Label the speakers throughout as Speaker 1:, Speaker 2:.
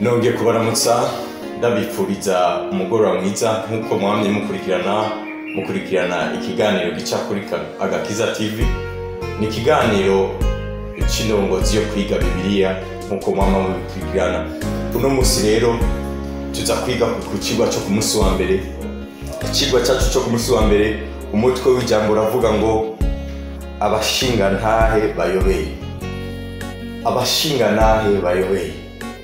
Speaker 1: Nongeye kubaramutsa, ndabifuriza umugoroba mwiza nk'uko mwamye mukurikirana ikiganiro gica kuri Agakiza TV. Ni ikiganiro c'indongozi yo kwiga Bibiliya nk'uko mwama mubikurikirana. Uno musi rero tuza kwiga ku cigwa co ku musi wa mbere. Icigwa cacu co ku musi wa mbere, umutwe w'ijambo uravuga ngo abashingantahe bayobeye. Abashingantahe bayobeye.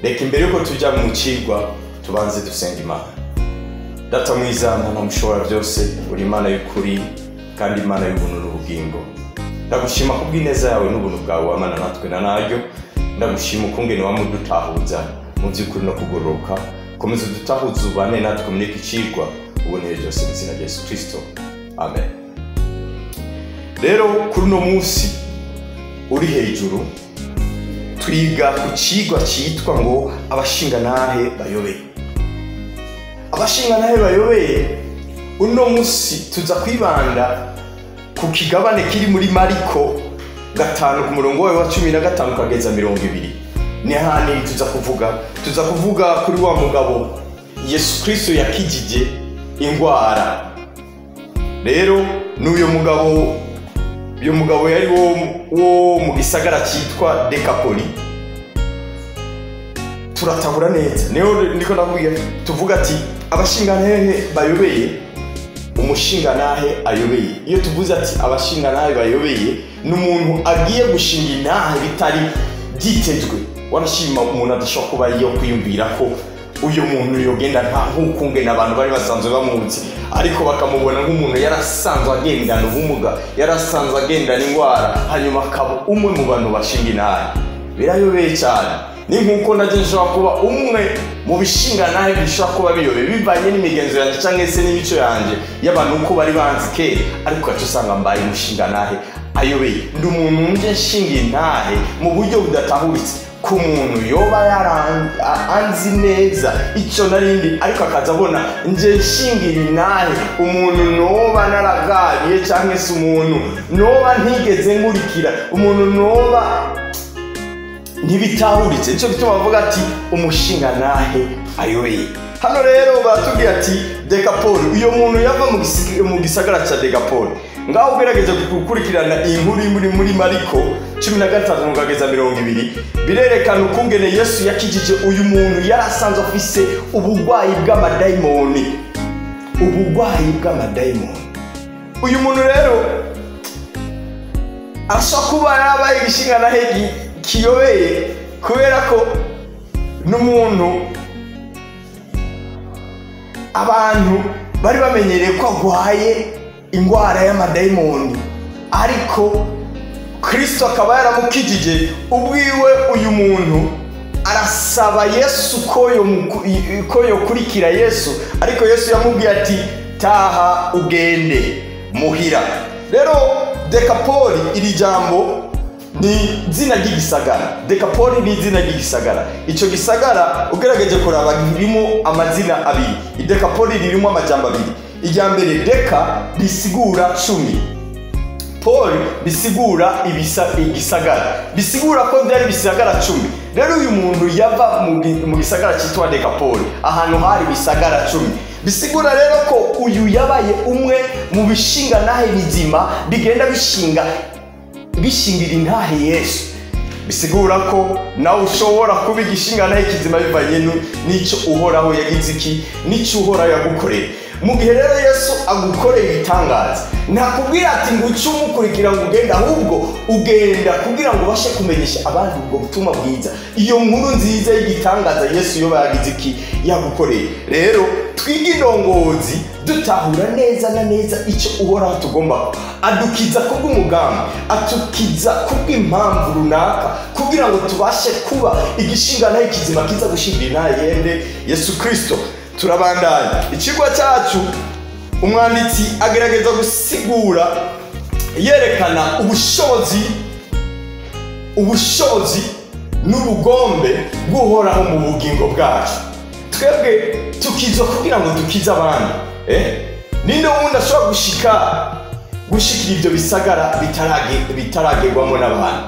Speaker 1: Reka imbere yuko tuja mu cigwa tubanze dusenga Imana. Data mwiza, Mana mushobora byose, uri Imana y'ukuri kandi Imana y'ubuntu n'ubugingo. Ndagushima kubw'ineza yawe n'ubuntu bwawe wamana natwe na naryo. Ndagushima ukungene wamudutahuza mu by'ukuri no kugororoka. Komeza udutahuze, ubane natwe muri iki cigwa, uboneye byose mu izina rya Yesu Kristo, amen. Rero kuri uno munsi uri hejuru twiga ku cigwa citwa ngo abashingantahe bayobeye. Abashingantahe bayobeye. Uno munsi tuza kwibanda ku kigabane kiri muri Mariko 5 ku murongo wawe wa 15 kageza 20. Ni hanini tuza kuvuga kuri wa mugabo Yesu Kristo yakijije ingwara. Rero n'uyo mugabo, uyu mugabo yari wo mu gisagara cyitwa Dekapoli. Turatahura neza, niyo ndiko ndavuga, tuvuga ati abashingantahe bayobeye, umushingantahe ayobeye. Iyo tuvuze ati abashingantahe bayobeye, ni umuntu agiye gushinga intahe bitari byitezwe. Wanashima umuntu adashobora kuba yo kwiyumvira ko uyu muntu yogenda nta nk'ukungena abantu bari basanzwe bamuzi, ariko bakamubona nk'umuntu yarasanzwe agendana ubumuga, yarasanzwe agendana indwara, hanyuma akaba umwe mu bantu bashinga intahe. Birayobeye cyane. Ni nk'uko najye nshobora kuba umwe mu bishinga ntahe bishobora kuba biyobeye bivanye n'imigenzo yanjye cyangwa se n'imico yanjye y'abantu uko bari banzi kera, ariko ugaca usanga mbaye umushinga ntahe ayobeye. Ndi umuntu nje nshinga intahe mu buryo budatahuritse ku muntu yoba anzi neza icyo narindi, ariko akaza abona nje nshingira intahe umuntu noba naragabiye, cyangwa se umuntu noba ntigeze nkurikira, umuntu noba ntibitahuritse. Nicyo gituma bavuga ati umushingantahe ayobeye. Hano rero baratubwira ati Dekapoli, uyo muntu yava mu gisagara cya Dekapoli. Ngaho ugerageza gukurikirana iyi nkuru muri Mariko 15 kugeza 20, birerekana ukungene Yesu yakijije uyu muntu yari asanzwe afise ubugwayi bw'amadayimoni. Ubugwayi bw'amadayimoni. Uyu muntu rero ashobora kuba yarabaye igishingantahe kiyobeye, kubera ko n'umuntu abantu bari bamenyereye ko agwaye indwara y'amadayimoni, ariko Kristo akaba yaramukijije ubwiwe. Uyu muntu arasaba Yesu ko yokurikira Yesu, ariko Yesu yamubwiye ati taha ugende muhira. Rero Dekapoli, iri jambo ni izina ry'igisagara. Dekapoli ni izina ry'igisagara. Icyo gisagara ugerageje kuraba ririmo amazina abiri. Idekapoli ririmo amajambo abiri. Irya mbere, deka risigura 10, Paul bisigura igisagara, bisigura ko byari ibisagara 10. Rero uyu muntu yava mu gisagara cyitwa Dekapoli, ahantu hari ibisagara 10. Bisigura rero ko uyu yabaye umwe mu bishinga nahe bizima bigenda bishingira intahe Yesu. Bisigura ko nawe ushobora kuba igishinga nahe kizima bivanye n'icyo Uhoraho yagize iki, n'icyo Uhoraho yagukoreye. Mu gihe rero Yesu agukoreye ibitangaza, ntakubwira ati ngo uce umukurikira ngo ugende, ahubwo ugenda kugira ngo ubashe kumenyesha abandi ubwo butumwa bwiza, iyo nkuru nziza y'igitangaza Yesu yoba yagize iki, yagukoreye. Rero twige indongozi dutahura neza na neza icyo Uhoraho tugomba. Adukiza kubw'umugambi, atukiza kubw'impamvu runaka, kugira ngo tubashe kuba igishinganaho kizima kiza gushinga intahe yende Yesu Kristo. Turabandanya ikigwa cyacu. Umwanditsi agerageza gusigura yerekana ubushobozi n'ubugombe bw'Uhoraho mu bugingo bwacu. Twebwe tukizwa kugira ngo dukize abandi. Ninde wundi ashobora gushikira ibyo bisagara bitaragerwamo n'abantu?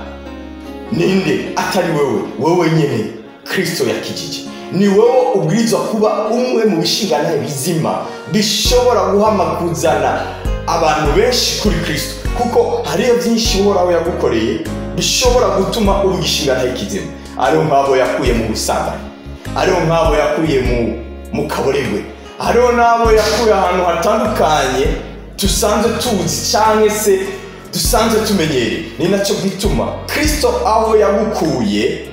Speaker 1: Ninde atari wewe, wewe nyine Kristo yakijije? Ni wowe ubwirizwa kuba umwe mu bishingantahe bizima bishobora guhamakuzana abantu benshi kuri Kristo, kuko hariyo byinshi Uhoraho yagukoreye bishobora gutuma uba igishingantahe kizima. Ariyo nk'abo yakuye mu busambanyi, ariyo nk'abo yakuye mu kaboregwe, hariho n'abo yakuye ahantu hatandukanye dusanzwe tuzi cyangwa se dusanzwe tumenyereye. Ni nacyo gituma Kristo aho yagukuye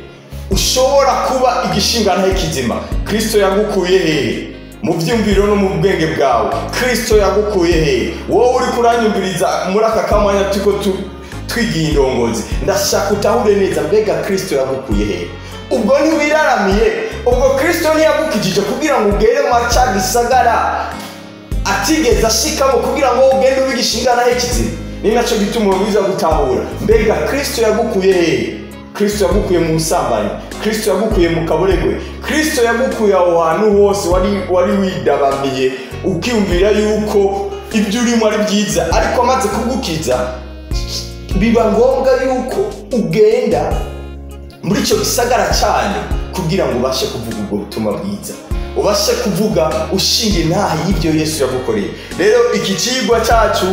Speaker 1: ushobora kuba igishingantahe kizima. Kristo yagukuye hehe? Mu byumviro no mu bwenge bwawe. Kristo yagukuye hehe? Wowe uri kuranyumviriza muri aka kamanya turiko twigiye indongozi, ndashaka utahure neza, mbega Kristo yagukuye hehe? Ubwo ntiwiraramiye? Ubwo Kristo ntiyagukijije kugira ngo ugere mwa ca gisagara atigeze ashikamo kugira ngo ugende ube igishingantahe kizima? Ni nacyo gituma wiza gutahura, mbega Kristo yagukuye hehe? Kristo yagukuye mu busambanyi, Kristo yagukuye mu kaboregwe, Kristo yagukuye aho hantu hose wari widabamiye ukiyumvira yuko ibyo urimo ari byiza, ariko amaze kugukiza biba ngombwa yuko ugenda muri icyo gisagara cyanyu kugira ngo ubashe kuvuga ubwo butumwa bwiza, ubashe kuvuga ushinga intahe y'ibyo Yesu yagukoreye. Rero iki kigwa cyacu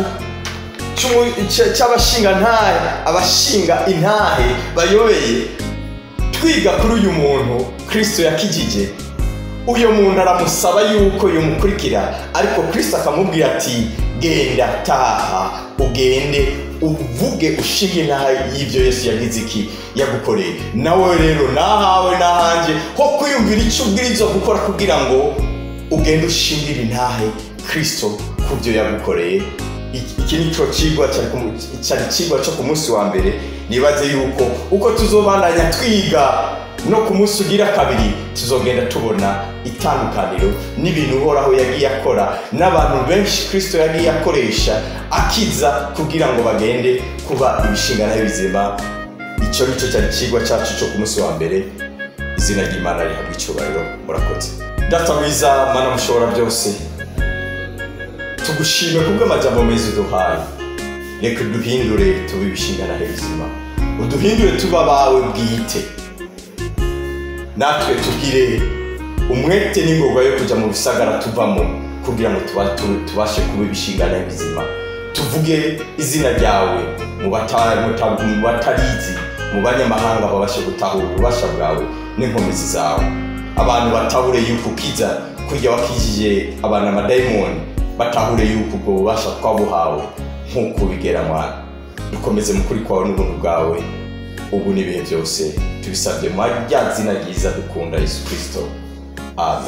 Speaker 1: cy'abashinga ntahe, abashinga intahe bayobeye, twiga kuri uyu muntu Kristo yakijije. Uyu muntu aramusaba yuko yomukurikira, ariko Kristo akamubwira ati genda, taha, ugende uvuge ushinge intahe y'ibyo Yesu yagize iki yagukoreye. Nawe rero nahawe nahanjye ho kwiyumvira icyo ubwirizwa gukora kugira ngo ugende ushingire intahe Kristo ku byo yagukoreye. Iki nico cigwa cyari cigwa cyo ku munsi wa mbere. Nibaze yuko uko tuzobandanya twiga no ku munsi ugira kabiri tuzogenda tubona itandukaniro n'ibintu Uhoraho yagiye akora n'abantu benshi Kristo yagiye akoresha akiza kugira ngo bagende kuba ibishingantahe bizima. Icyo nico cyari cigwa cyacu cyo ku munsi wa mbere. Izina ry'Imana rihabwe icyubahiro. Murakoze. Data mwiza, Mana mushobora byose, tugushime kubw'amajambo meza uduhaye. Reka uduhindure tube ibishingantahe bizima, uduhindure tuba abawe bwite, natwe tugire umwete n'ingoga yo kujya mu bisagara tuvamo kugira ngo tubashe kuba ibishingantahe bizima, tuvuge izina ryawe mu batarizi, mu banyamahanga babashe gutahura ububasha bwawe n'inkomezi zawe. Abantu batahure yuko ukiza kujya wakijije abantu amadayimoni, batahure yuko ubwo bubasha twabuhawe nk'uko bigera mwana. Dukomeze mu kuri kwawe n'ubuntu bwawe ubu n'ibihe byose, tubisabye mu rya zina ryiza dukunda Yesu Kristo. Amen.